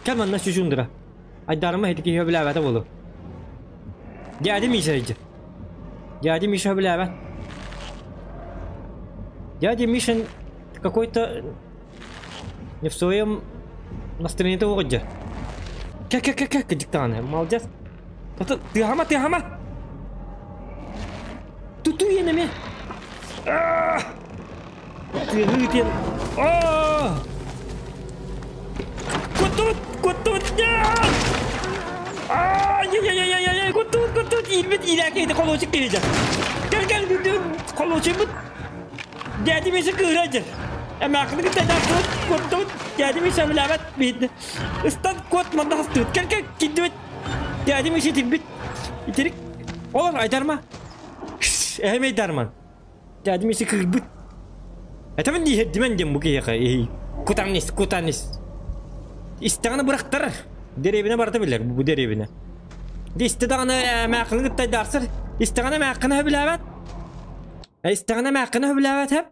Кэл манна чучундура. Айдарыма ити киһи билээбэтэ буолуо. Дядя Миша иджи. Дядя Миша билээбэт. Дядя Миша какой-то не в своем настроении оҕодьа. Кэ кэ кэ кэ кыдьыктаҕына молодец. Тыаһама тыаһама. Туту енеме. Тыаһыы диэн. Куттубут, куттубут. Ай-яй-яй-яй-яй, куттубут, куттубут. Иирбит иирээки ити холуочук киһи Кэл, кэл, холуочуйбут. Дядя Миша кыыра дьэр. Эмээххини кытта даарсыбыт, куттубут. Дядя Миша билээбэт биһитни. Ыстан куот манна хастыбыт. Кэл, кэл, киирдибит. Дядя Миша итирбит. Итирик. Олор айдарма. Эһэм айдарман. Дядя Миша кыырбыт. Этэбин дии иһэрдимэн диэн бу киһиэхэ кутан ис, кутан ис. Истэҕинэ бырахтарар. Дэриэбинэ барыта билэр бу дэриэбинэ. Истэ даҕаны эмээххини кытта айдаарсар. Истэҕинэ эмээххини сөбүлээбэт. Истэҕинэ эмээххини сөбүлээбэт хэп.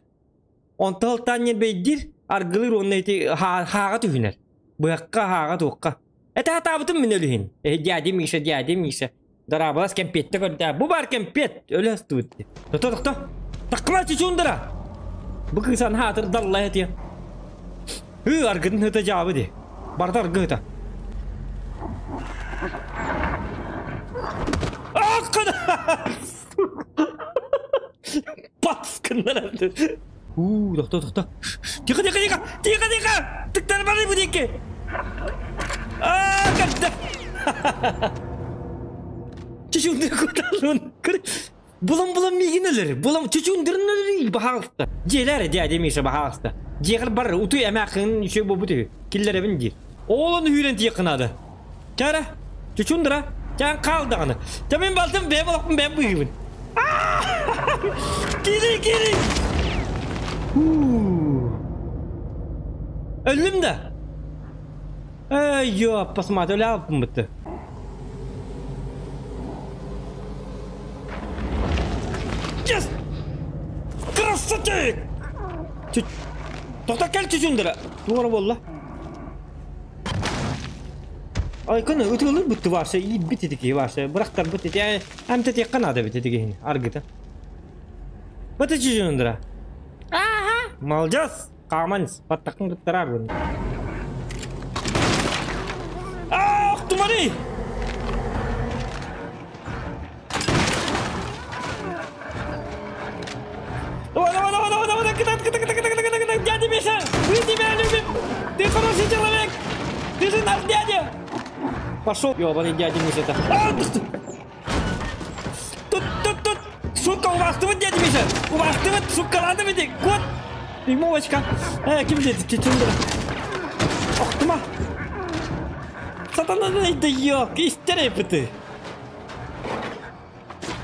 Онто ылтаан ньирбэйдиир, аргылыыр уонна ити хааҕа түһүнэр. Быһахха, хааҕа туохха. Этэ сатаабытым мин өлүһүн. Э, дядя Миша, дядя Миша. Дараабалас кэмпиэттэ көрдөө. Бу баар кэмпиэт! Өлө астыбыт. Тохто, тохто! Таккыма чучундара! Бу кыыс анһаатыр далла этиэ. Ыы, аргытын ыта дьаабы ди. Барыта аргы ыта. Пас гыннарады. Уу, тохто, тохто. Тихо, тихо, тихо! Тихо, тихо! Тыктар бары бу диэки! Аа, кэрдэ! Чучундыр куталын. Булан-булан миигин өлөр. Булан чучундырын өлөр баһаалыста. Дьиэлэр дядя Миша баһаалыста. Дьиэҕэр бар утуй эмээххин үчүгэй буолбут үһү. Киллэрэбин диир. Оолон үүрэн тиийэххин наада. Чара, чучундра, чаан хаал даҕаны. Ча мин балтым бэйэм олохпун бэйэм быыһыыбын. Кири, кири! Өллүм да? Эй, ёппасмаат, өлө алпын бытты. Yes! Красавчик! Тоқта кел чучундра. Туора буолла. Айкын ытыалыр бытты ваше иирбит ити киһи ваше бырахтарбыт ити эмтэтиэххэ наада эбит ити киһини аргыта. Быты чужундра. Ага. Молодец! Хааман баттаххын кыттараарбын. Ах, тумары! Давай, давай, давай, давай, давай, кытат, кытат, кытат, кытат, кытат, кытат, дядя Миша, мы тебя любим, ты хороший человек, ты же наш дядя. Пошел, ебаный дядя Миша-то. А, тут, тут, тут, сука, у вас тут дядя Миша, у вас тут, сука, ладно, веди, кот, Дюймовочка. Ким деді, чечендір. Охтума. Сатана да yok, истер эпити.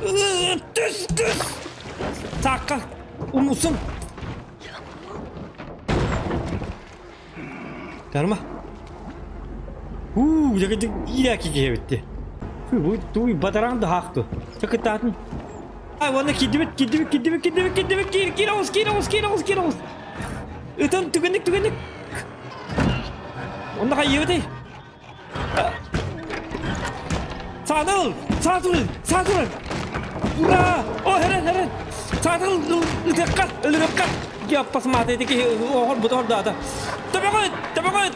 Түс, түс! Саакка умусын. Карма. Уу, жакы иляки киһи Бу туй батаран да хаахту. Чакытаатын. Ай, уонна киирдибит, киирдибит, киирдибит, киирдибит, киирдибит, киир, киир оҕус, киир оҕус, киир оҕус, киир оҕус. Ытын, түгэнник, түгэнник. Онно хайыыбытый? Саатыл! Саатыл! Саатыл! Ура! О, хэрэн, хэрэн! Саатыл ытыахха, өлөрүөххэ! Дьаппас маата ити киһи оҕор бут ордаата. Төбөҕүт! Төбөҕүт!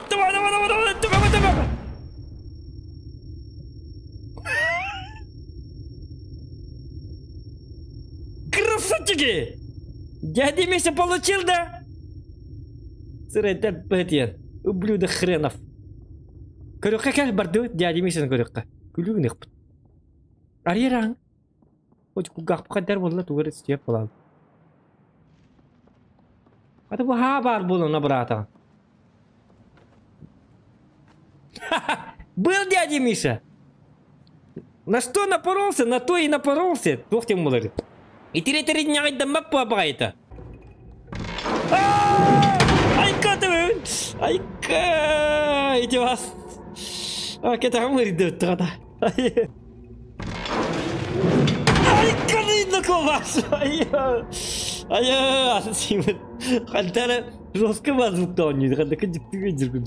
Давай, давай, давай, давай, төбөҕүт, төбөҕүт! Красавчики! Дядя Миша получил, да? Сырайдар бэтиэн. Ублюдок хренов. Көрүөххэ кэл бардыбыт дядя Мишаны көрүөххэ. Күлүү гыныахпыт. Арыйараҥ. Кулгаахпыт хайдар буолла тугу эрэ ситиэх буолаабыт. Ата бу хаа баар буолан быраатаҕын. Был дядя Миша. На что напоролся, на то и напоролся. Туох диэн буолар. Итири ньаҕайдаммат буолбаҕайта. Айка Айка! Ити вас. Кэтэҕим ыырдыттаҕата. Айка кобас. Айа, асимын. Хантара жестко воздухта оонньуур. Ханна кыдьыктыгы дьиргүн.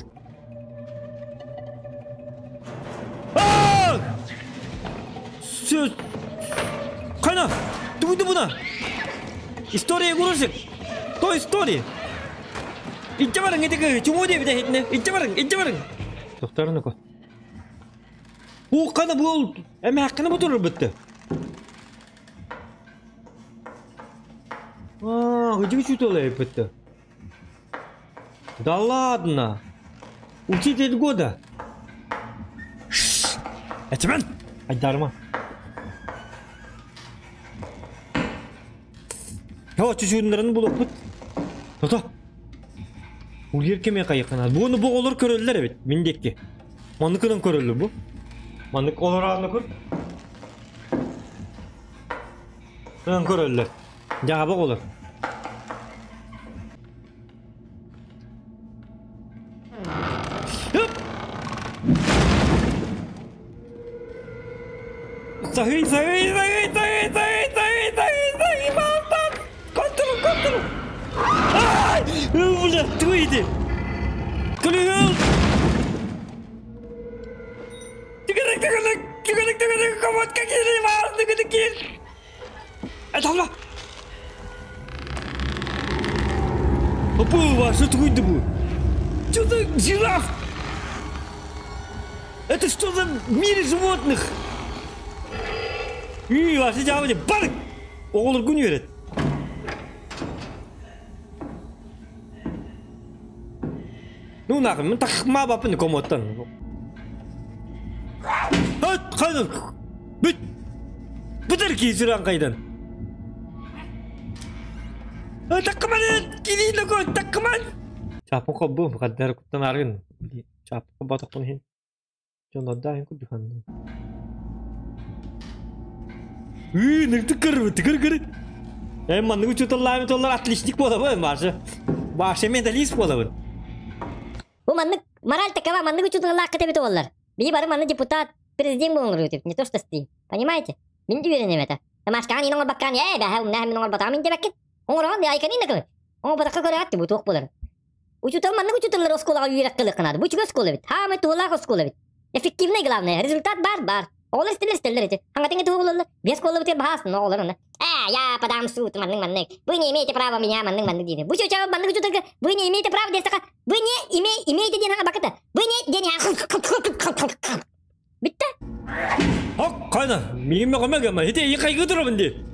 Все. Кана! Тугу буна? История игрушек. Той история. Илдьэ барыҥ ити кыыһы, чумуо диэбитэ иһитинэ. Илдьэ барыҥ, илдьэ барыҥ. Тохтор нука. Бу кана бу эмээххини бу турар бытты. А, где учитель бытты? Да ладно. Учитель года. Этимэн! Айдарма. Я чүчүүннэрин булуппут. Тото. Улир кеме кайыкына. Буну бу олор көрөллөр эбит. Мин декки. Манныкынан көрөллөр бу. Маннык олор ааны көр. Ынан көрөллөр. Жаба олор. Сахый, сахый, сахый, сахый, сахый, сахый, сахый, сахый, малтан! Контрол, контрол! Ай! Бля, туйди! Күлүгүл! Түгәрәк, түгәрәк, түгәрәк, түгәрәк, комодка кири, бар, түгәрәк кир! Айталма! Опа, что такое бу? Что за жираф? Это что за мир животных? Үй, ваше жабы бар! Оғылыр күн береді. Ну нахуй, мен тахма бапын комодтан. Хат, қайдан? Бүт! Бүтір кейсіран қайдан? Таққыман, кирин кой, таққыман! Чапы қоббу, қаддар куттан аргын. Чапы қобба тақпын хин. Жон отдайын кудухан. Үй, ныкты кыр, тыкыр кыр. Э, манныгы чуталлаами толлар отличник болабын, башы. Башы медалист болабын. Бу маннык мораль такова, маннык учуталлаах кытебит оллар. Бии бары манны депутат, президент болоңор өтүп, не то что сти. Понимаете? Мин үйренем это. Тамашкан инон баккан, э, бәһә, умна мин оңор батам инде бәккин. Оңорон да айкан инде кыл. Оңор батакка көрө атты бу тук болар. Учутал маннык учуталлар осколага үйрәк кылык кынады. Бу чүгө оскола бит. Ха, мы туолак оскола бит. Эффективный главное, результат бар, бар. Оғлар истелер истелер эти. Аңа теңе туы болалар. Бес колы битер бахас, но оғлар оны. А, я подам суд, манның манның. Вы не имеете права меня манның манның дейді. Бу чөчә манның учуталга, вы не имеете права десака. Вы не имеете ден аңа бакыта. Вы не ден Битте. Хок, кайна, мигиме комега хите и кайгы турабын ди.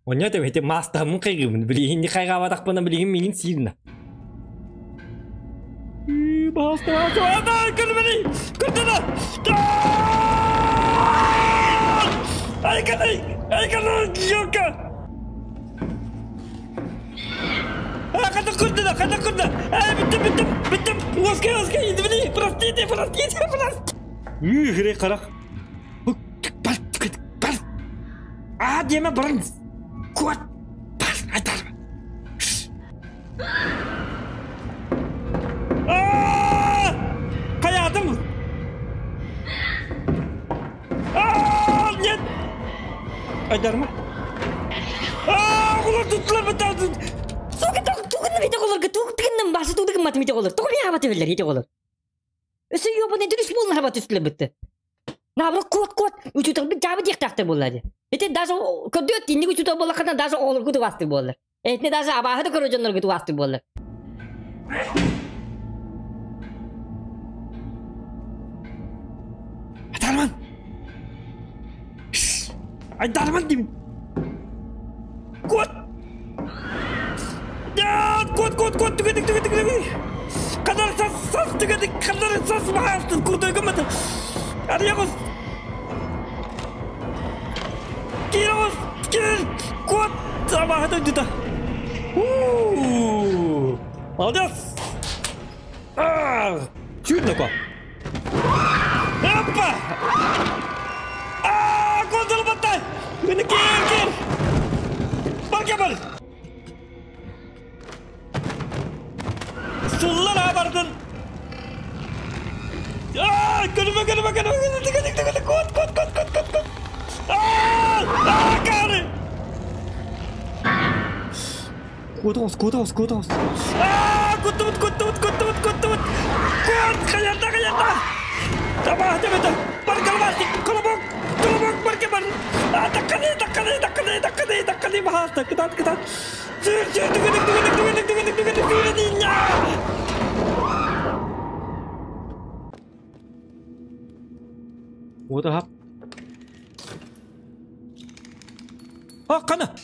Оня деп хите мастамын кайгымын, билигин ни кайга батакпына билигин мигин сирна. Баста, баста, көрмени, көрдүнө. Ай, кандай, ай, кандай, ёлка. А, кандай көрдүнө, кандай көрдү. Ай, биттим, биттим, биттим. Оскай, оскай, извини, простите, простите, простите. Үй, хире карак. Бар, бар. А, деме барын. Куат. Бар, айтар. А! Каядым. А, нет. Айдарма. А, олар туттулар бит. Сука, тугунна бит олар, тугунна башы тудыгын мат бит олар. Тугун я бат белер, ите олар. Өсө ёбаный дүрүс болна хабат үстүлө битти. Набы куат куат учутал бит жабы дияктакты боллады. Эти даже көдөт инни учутал боллакына даже олар күтүп асты боллар. Этне даже абахы да көрө жоннор күтүп асты боллар. Айдарман. Айдарман деймин. Куат. Я, куат, куат, куат, түгедик, түгедик, түгедик. Кадар сас, сас, түгедик, кадар сас, мағастын, курдой көмөтө. Арьягыз. Кирогуз, кир, куат, абахы дойдута. У-у-у. Молодец. А, чудно ко. Опа! А, контур баттай. Мени кир, кир. Бар, бар. Суллар абардын. А, көрмө, көрмө, көрмө, көрмө, көрмө, кот, кот, кот, кот, кот, кот. А, а, кары. Кот, кот, кот, кот. А, кот, кот, кот, кот, кот, кот. Кот, каянда, каянда. Таба, таба, таба. бар, головастик, колобок, колобок, бар, бар. Такканы, такканы, такканы, такканы, такканы, баһаалта, кытаат, кытаат. Сүр, сүр, түгүнүк, түгүнүк, түгүнүк, түгүнүк, түгүнүк, түгүнүк, Вот хап. А, қана.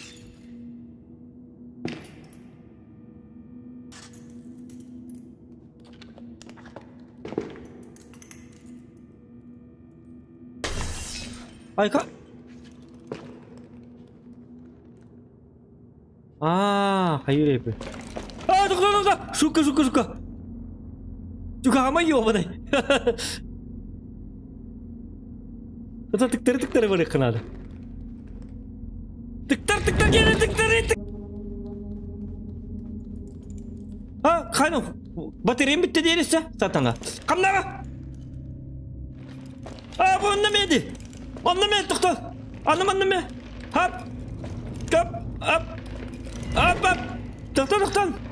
Айка. А, хайыр А, тоқта, тоқта. Сука, сука, сука. Сука, ёбаный. Это тыктары тыктары бар надо. Тыктар, тыктар, келе, тыктар, тык. А, қайны, батареям бітті дересі, сатана. Қамнаға. А, бұл онна меді. Онна ме, тоқта. Анна манна ме. Хап. Кап, ап. Ап, ап. Тоқта, тоқта.